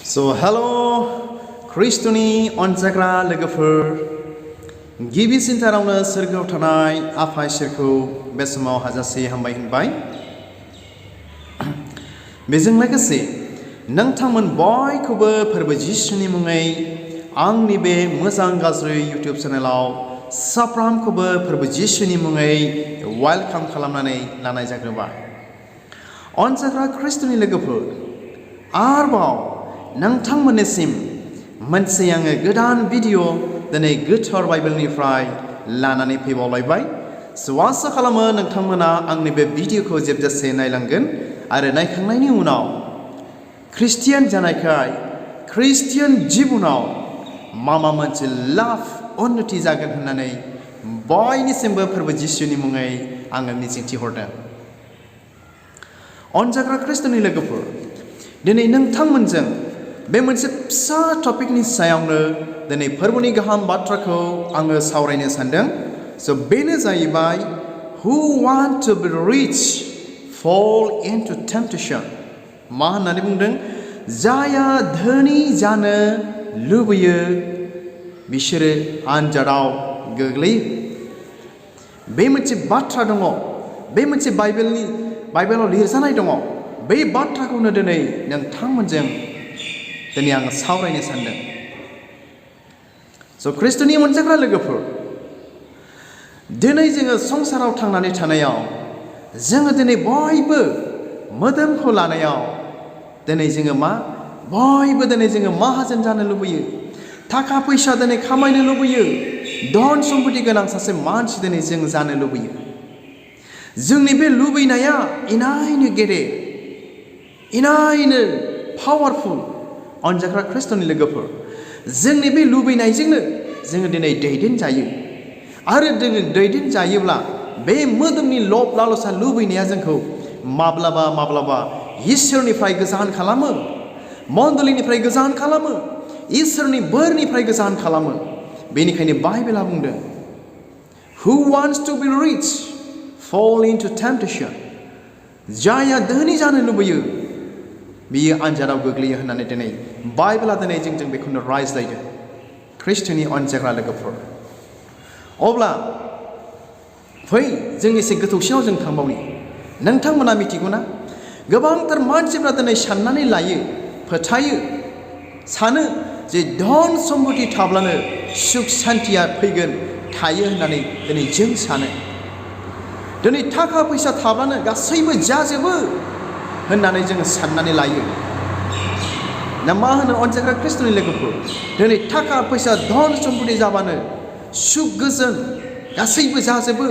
So hello Kristoni अनजाग्रा लोगोफोर गिबि सिनथारावनो सोरगोआव थानाय आफा इसोरखौ बे समाव हाजासे हामबाय होनबाय बेजों लोगोसे नोंथांमोन बयखौबो फोरबो जिसुनि मुङै आंनि बे मोजां गाज्रि इउटिउब चेनेलाव साफ्रोमखौबो फोरबो जिसुनि मुङै वेलकाम खालामनानै लानाय जाग्रोबाय अनजाग्रा ख्रिस्टनि लोगोफोर आरोबाव नोंथांमोननिसिम मोनसे आङो गोदान भिडिअ दिनै गोथार बाइबेलनिफ्राय लानानै फैबावलायबाय आसा खालामो नोंथांमोना आंनि बे भिडिअखौ जोबजासे नायलांगोन आरो नायखांनायनि उनाव ख्रिस्टियान जानायखाय ख्रिस्टियान जिबनाव माबा मोनसे लाभ उन्नति जागोन होननानै बयनिसिमबो फोरबो जिसुनि मुङै आङो मिजिंथिहरदों अनजाग्रा ख्रिस्टनि लोगोफोर दिनै नोंथांमोनजों बे मोनसे फिसा टपिकनि सायावनो दिनै फोरबोनि गाहाम बाथ्राखौ आङो सावरायनो सानदों बेनो जाहैबाय who want to be rich fall into temptation मा होननानै बुंदों जाया धोनि जानो लुबैयो बिसोरो आनजादाव गोग्लैयो बे मोनसे बाथ्रा दङ बे मोनसे बाइबेलाव लिरजानाय दङ बे बाथ्राखौनो दिनै नोंथांमोनजों दिनै आङो सावरायनो सानदों ख्रिस्टनि अनजाग्रा लोगोफोर दिनै जोङो संसाराव थांनानै थानायाव जोङो दिनै बयबो मोदोमखौ लानायाव दिनै जोङो बयबो दिनै जोङो माहाजोन जानो लुबैयो थाखा फैसा दिनै खामायनो लुबैयो धन सम्पति गोनां सासे मानसि दिनै जों जानो लुबैयो जोंनि बे लुबैनाया इनायनो गेदेर इनायनो पावारफुल अनजाग्रा ख्रिस्टनि लोगोफोर जोंनि बे लुबैनायजोंनो जोङो दिनै दैदेनजायो आरो जोङो दैदेनजायोब्ला बे मोदोमनि लब लालसा लुबैनाया जोंखौ माब्लाबा इसोरनिफ्राय गोजान खालामो मण्डलिनिफ्राय गोजान खालामो इसोरनि बोरनिफ्राय गोजान खालामो बेनिखायनो बाइबेला बुंदों who wants to be rich fall into temptation जाया धोनि जानो लुबैयो बियो आनजादाव गोग्लैयो होननानै दिनै बाइबेला दिनै जों बेखौनो रायज्लायदों ख्रिस्टनि अनजाग्रा लोगोफोर अब्ला फै जों एसे गोथौसिनाव जों थांबावनि नोंथांमोना मिथिगौना गोबांथार मानसिफ्रा दिनै साननानै लायो फोथायो सानो जे धन सम्पति थाब्लानो सुख सान्तिया फैगोन थायो होननानै दिनै जों सानो दिनै थाखा फैसा थाब्लानो गासैबो जाजोबो होननानै जोङो साननानै लायो ना मा होनो अनजाग्रा ख्रिस्टनि लोगोफोर दिनै थाखा फैसा धन सम्पति जाबानो सुख गोजोन गासैबो जाजोबो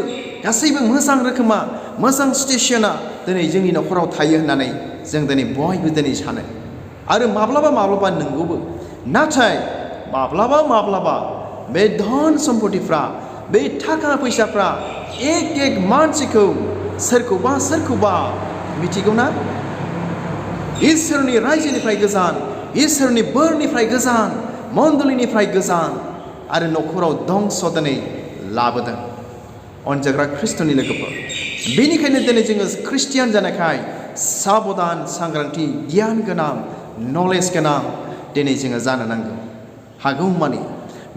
गासैबो मोजां रोखोमा मोजां स्टेसना दिनै जोंनि न'खराव थायो होननानै जों दिनै बयबो दिनै सानो आरो माब्लाबा नंगौबो नाथाय माब्लाबा बे धन सम्पतिफ्रा बे थाखा फैसाफ्रा एक मानसिखौ सोरखौबा मिथिगौना इसोरनि रायजोनिफ्राय गोजान इसोरनि बोरनिफ्राय गोजान मण्डलिनिफ्राय गोजान आरो न'खराव दंस दिनै लाबोदों अनजाग्रा ख्रिस्टनि लोगोफोर बेनिखायनो दिनै जोङो ख्रिस्टियान जानायखाय साबधान सांग्रांथि गियान गोनां नलेज गोनां दिनै जोङो जानो नांगौ हागौमानि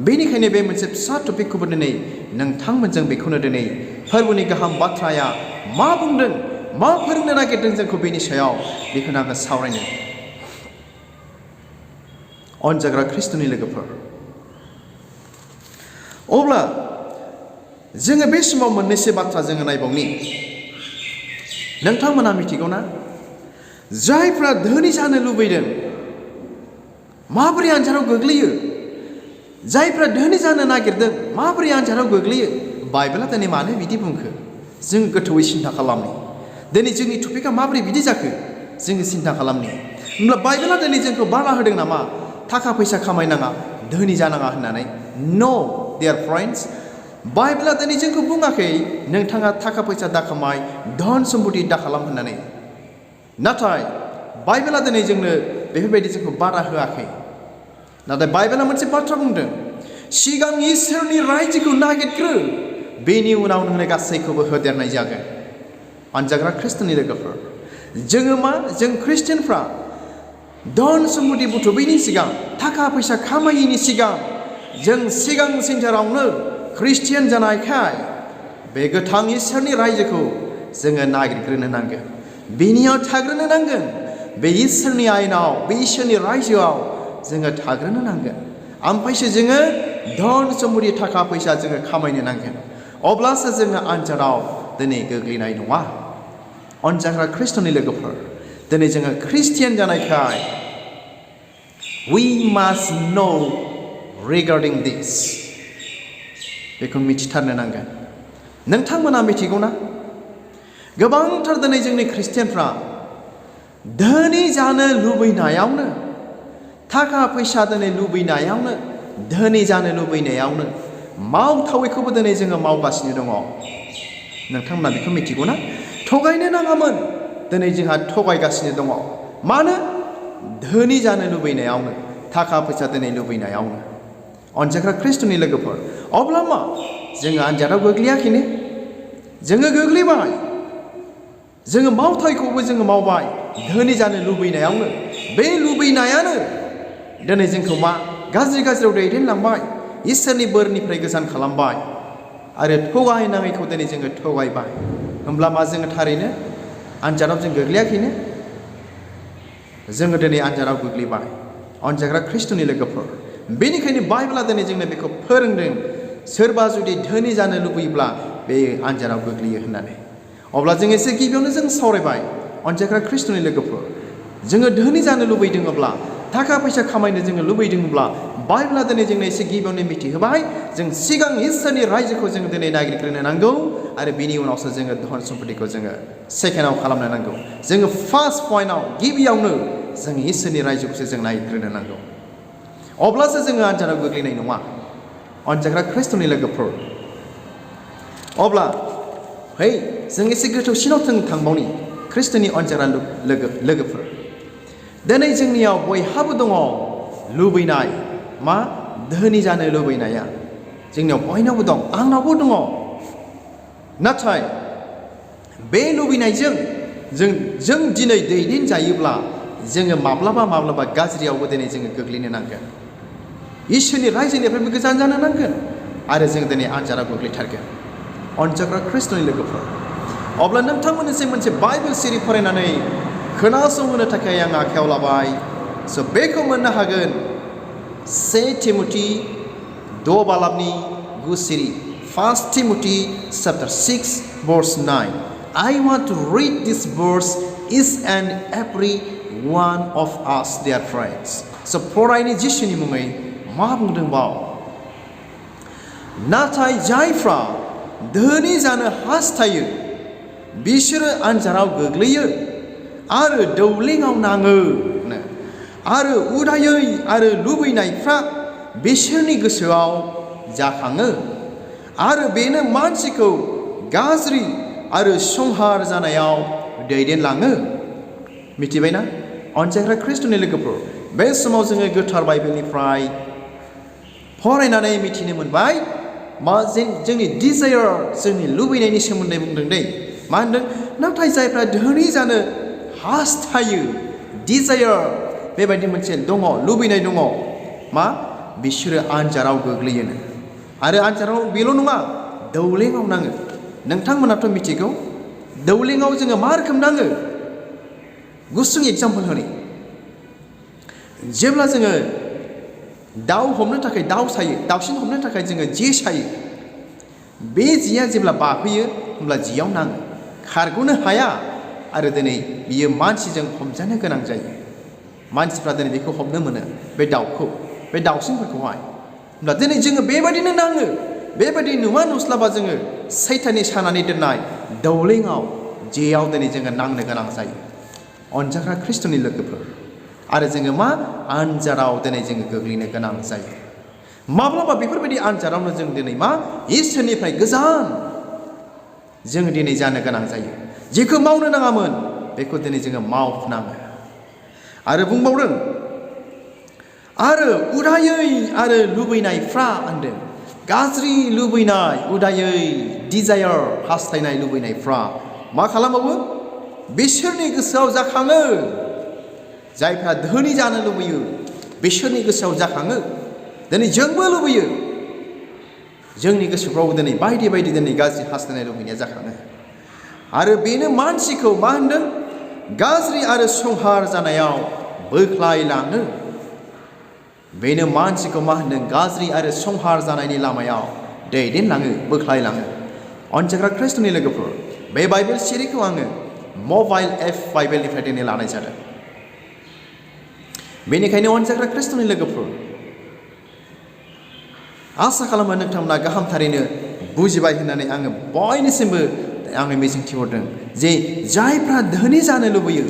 बेनिखायनो बे मोनसे फिसा टपिकखौबो दिनै नोंथांमोनजों बेखौनो दिनै फोरबोनि गाहाम बाथ्राया मा बुंदों मा फोरोंनो नागिरदों जोंखौ बेनि सायाव बेखौनो आङो सावरायनो अनजाग्रा ख्रिस्टनि लोगोफोर अब्ला जोङो बे समाव मोननैसो बाथ्रा जोङो नायबावनि नोंथांमोना मिथिगौना जायफ्रा धोनि जानो लुबैदों माबोरै आनजादाव गोग्लैयो जायफ्रा धोनि जानो नागिरदों माबोरै आनजादाव गोग्लैयो बाइबेला दिनै मानो बिदि बुंखो जों गोथौयै सिन्था खालामनि दिनै जोंनि टपिकआ माबोरै बिदि जाखो जोङो सिन्था खालामनि होमब्ला बाइबेला दिनै जोंखौ बादा होदों नामा थाखा फैसा खामायनाङा धोनि जानाङा होननानै नो डियार फ्रेन्ड्स बाइबेला दिनै जोंखौ बुङाखै नोंथाङा थाखा फैसा दाखामाय धन सम्पति दाखालाम होननानै नाथाय बाइबेला दिनै जोंनो बेफोरबायदि जोंखौ बादा होआखै नाथाय बाइबेला मोनसे बाथ्रा बुंदों सिगां इसोरनि रायजोखौ नागिरग्रो बेनि उनाव नोंनो गासैखौबो होदेरनाय जागोन अनजाग्रा ख्रिस्टनि लोगोफोर जोङो जों ख्रिस्टियानफ्रा धन सम्पति बुथुमैनि सिगां थाखा फैसा खामायैनि सिगां जों सिगां सेन्टारावनो ख्रिस्टियान जानायखाय बे गोथां इसोरनि रायजोखौ जोङो नागिरग्रोनो नांगोन बेनियाव थाग्रोनो नांगोन बे इसोरनि आयेनाव बे इसोरनि रायजोआव जोङो थाग्रोनो नांगोन ओमफ्रायसो जोङो धन सम्पति थाखा फैसा जोङो खामायनो नांगोन अब्लासो जोङो आनजादाव दिनै गोग्लैनाय नङा अनजाग्रा ख्रिस्ट'नि लोगोफोर दिनै जोङो ख्रिस्टियान जानायखाय we must know regarding this बेखौ मिथिथारनो नांगोन नोंथांमोना मिथिगौना गोबांथार दिनै जोंनि ख्रिस्टियानफ्रा धोनि जानो लुबैनायावनो थाखा फैसा दिनै लुबैनायावनो धोनि जानो लुबैनायावनो मावथावैखौबो दिनै जोङो मावगासिनो दङ नोंथांमोना बेखौ मिथिगौना थगायनो नाङामोन दिनै जोंहा थगायगासिनो दङ मानो धोनि जानो लुबैनायावनो थाखा फैसा दिनै लुबैनायावनो अनजाग्रा ख्रिस्ट'नि लोगोफोर अब्ला मा जोङो आनजादाव गोग्लैयाखैनो जोङो गोग्लैबाय जोङो मावथायखौबो जोङो मावबाय धोनि जानो लुबैनायावनो बे लुबैनायानो दिनै जोंखौ मा गाज्रियाव दैदेनलांबाय इसोरनि बोरनिफ्राय गोजान खालामबाय आरो थगायनाङैखौ दिनै जोङो थगायबाय होमब्ला मा जोङो थारैनो आनजादाव जों गोग्लैयाखैनो जोङो दिनै आनजादाव गोग्लैबाय अनजाग्रा ख्रिस्ट'नि लोगोफोर बेनिखायनो बाइबेला दिनै जोंनो बेखौ फोरोंदों सोरबा जुदि धोनि जानो लुबैयोब्ला बे आनजादाव गोग्लैयो होननानै अब्ला जों एसे गिबियावनो जों सावरायबाय अनजाग्रा ख्रिस्ट'नि लोगोफोर जोङो धोनि जानो लुबैदोंब्ला थाखा फैसा खामायनो जोङो लुबैदोंब्ला बाइबेला दिनै जोंनो एसे गिबियावनो मिथिहोबाय जों सिगां इसोरनि रायजोखौ जोङो दिनै नागिरग्रोनो नांगौ आरो बिनि उनावसो जोङो धन सम्पतिखौ जोङो सेकेन्डआव खालामनो नांगौ जोङो फार्स्ट पइन्टआव गिबियावनो जों इसोरनि रायजोखौसो जों नागिरग्रोनो नांगौ अब्लासो जोङो आनजादाव गोग्लैनाय नङा अनजाग्रा ख्रिस्ट'नि लोगोफोर अब्ला जों एसे गोथौसिनाव थांबावनि ख्रिस्ट'नि अनजाग्रा लोगोफोर दिनै जोंनियाव बयहाबो दङ लुबैनाय मा धोनि जानो लुबैनाया जोंनियाव बयनावबो दं आंनावबो दङ नाथाय बे लुबैनायजों जों दिनै दैदेनजायोब्ला जोङो माब्लाबा गाज्रियावबो दिनै जोङो गोग्लैनो नांगोन इसोरनि रायजोनिफ्रायबो गोजान जानो नांगोन आरो जों दिनै आनजादाव गोग्लैथारगोन अनजाग्रा ख्रिस्ट'नि लोगोफोर अब्ला नोंथांमोननिसिम मोनसे बाइबेल सिरि फरायनानै खोनासंहोनो थाखाय आं आखायाव लाबाय स' बेखौ मोननो हागोन 1 तिमथि 6 बालाबनि 9 सिरि 1 तिमथि chapter 6 verse 9 I want to read this verse each and every one of us dear friends स' फरायनि जिसुनि मुङै मा बुंदों बाव नाथाय जायफ्रा धोनि जानो हास्थायो बिसोरो आनजादाव गोग्लैयो आरो दौलेङाव नाङो आरो उदायै आरो लुबैनायफ्रा बिसोरनि गोसोआव जाखाङो आरो बेनो मानसिखौ गाज्रि आरो संहार जानायाव दैदेनलाङो मिथिबायना अनजाग्रा ख्रिस्ट'नि लोगोफोर बे समाव जोङो गोथार बाइबेलनिफ्राय फरायनानै मिथिनो मोनबाय मा जोंनि डिजायार जोंनि लुबैनायनि सोमोन्दै बुंदों दै मा होनदों नाथाय जायफ्रा धोनि जानो हास्थायो डिजायार बेबायदि मोनसे दङ लुबैनाय दङ मा बिसोरो आनजादाव गोग्लैयोनो आरो आनजादाव बेल' नङा दौलेङाव नाङो नोंथांमोनाथ' मिथिगौ दौलेङाव जोङो मा रोखोम नाङो गुसुं एग्जाम्पल होनि जेब्ला जोङो दाउ हमनो थाखाय दाउसिन हमनो थाखाय जोङो जे सायो बे जेया जेब्ला बाफैयो होमब्ला जेयाव नाङो खारग'नो हाया आरो दिनै बियो मानसिजों हमजानो गोनां जायो मानसिफ्रा दिनै बेखौ हमनो मोनो बे दाउखौ बे दाउसिनफोरखौहाय होमब्ला दिनै जोङो बेबायदिनो नाङो बेबायदि नुवा नुस्लाबा जोङो सैताननि सानानै दोननाय दौलेङाव जेयाव दिनै जोङो नांनो गोनां जायो अनजाग्रा ख्रिस्ट'नि लोगोफोर आरो जोङो मा आनजादाव दिनै जोङो गोग्लैनो गोनां जायो माब्लाबा बेफोरबायदि आनजादावनो जों दिनै मा इसोरनिफ्राय गोजान जोङो दिनै जानो गोनां जायो जेखौ मावनो नाङामोन बेखौ दिनै जोङो मावनाङो आरो बुंबावदों आरो उदायै आरो लुबैनायफ्रा होनदों गाज्रि लुबैनाय उदायै डिजायार हास्थायनाय लुबैनायफ्रा मा खालामबावो बिसोरनि गोसोआव जाखाङो जायफ्रा धोनि जानो लुबैयो बिसोरनि गोसोआव जाखाङो दिनै जोंबो लुबैयो जोंनि गोसोफ्रावबो दिनै बायदि बायदि दिनै गाज्रि हास्थायनाय लुबैनाया जाखाङो आरो बेनो मानसिखौ मा होनदों गाज्रि आरो संहार जानायाव बोख्लायलाङो बेनो मानसिखौ मा होनदों गाज्रि आरो संहार जानायनि लामायाव दैदेनलाङो बोख्लायलाङो अनजाग्रा ख्रिस्ट'नि लोगोफोर बे बाइबेल सिरिखौ आङो मबाइल एप बाइबेलनिफ्राय दिनै लानाय जादों बेनिखायनो अनजाग्रा ख्रिस्ट'नि लोगोफोर आसा खालामो नोंथांमोना गाहामथारैनो बुजिबाय होननानै आङो बयनिसिमबो आङो मिजिंथिहरदों जे जायफ्रा धोनि जानो लुबैयो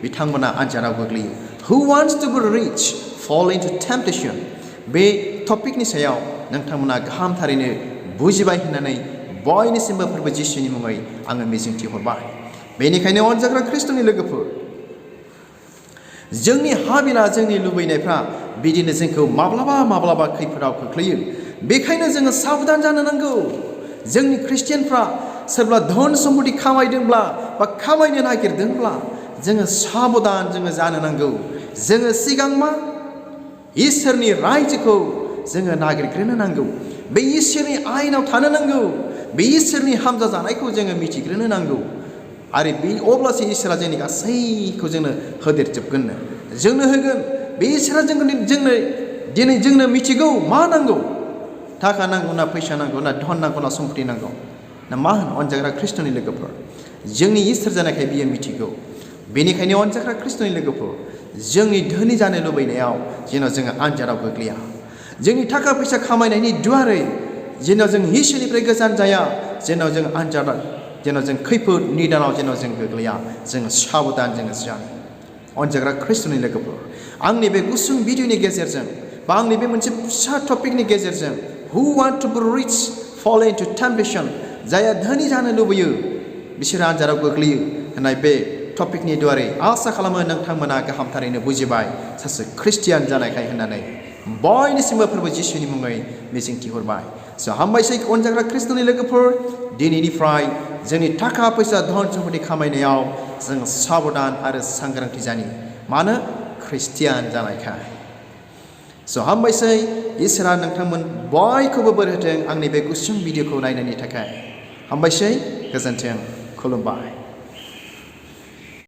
बिथांमोना आनजादाव गोग्लैयो who wants to be rich fall into temptation बे टपिकनि सायाव नोंथांमोना गाहामथारैनो बुजिबाय होननानै बयनिसिमबो फोरबो जिसुनि मुङै आङो मिजिंथिहरबाय बेनिखायनो अनजाग्रा ख्रिस्ट'नि लोगोफोर जोंनि हाबिला जोंनि लुबैनायफ्रा बिदिनो जोंखौ माब्लाबा माब्लाबा खैफोदाव खोख्लैयो बेखायनो जोङो साबधान जानो नांगौ जोंनि ख्रिस्टियानफ्रा सोरबा धन सम्पति खामायदोंब्ला बा खामायनो नागिरदोंब्ला जोङो साबधान जोङो जानो नांगौ जोङो सिगां मा इसोरनि रायजोखौ जोङो नागिरग्रोनो नांगौ बे इसोरनि आयेनाव थानो नांगौ बे इसोरनि हामजा जानायखौ जोङो मिथिग्रोनो नांगौ आरो बे अब्लासो इसोरा जोंनि गासैखौ जोंनो होदेरजोबगोननो जोंनो होगोन बे इसोरा जोंनो दिनै जोंनो मिथिगौ मा नांगौ थाखा नांगौ ना फैसा नांगौ ना धन नांगौ ना सम्पति नांगौ ना मा होनो अनजाग्रा ख्रिस्ट'नि लोगोफोर जोंनि इसोर जानायखाय बियो मिथिगौ बेनिखायनो अनजाग्रा ख्रिस्ट'नि लोगोफोर जोंनि धोनि जानो लुबैनायाव जेन' जोङो आनजादाव गोग्लैया जोंनि थाखा फैसा खामायनायनि दुवारै जेन' जों इसोरनिफ्राय गोजान जाया जेन' जों आनजादाव जेन' जों खैफोद निदानाव जेन' जों गोग्लैया जों साबधान जोङो जानो अनजाग्रा ख्रिस्ट'नि लोगोफोर आंनि बे गुसुं भिडिअनि गेजेरजों बा आंनि बे मोनसे फिसा टपिकनि गेजेरजों who want to be rich fall into temptation जायहा धोनि जानो लुबैयो बिसोरो आनजादाव गोग्लैयो होननाय बे टपिकनि दुवारै आसा खालामो नोंथांमोना गाहामथारैनो बुजिबाय सासे ख्रिस्टियान जानायखाय होननानै बयनिसिमबो फोरबो जिसुनि मुङै मिजिंथिहरबाय हामबायसै अनजाग्रा ख्रिस्ट'नि लोगोफोर दिनैनिफ्राय जोंनि थाखा फैसा धन सम्पति खामायनायाव जों साबधान आरो सांग्रांथि जानि मानो ख्रिस्टियान जानायखाय हामबायसै इसोरा नोंथांमोन बयखौबो बोर होथों आंनि बे गुसुं भिडिअखौ नायनायनि थाखाय हामबायसै गोजोन्थों खुलुमबाय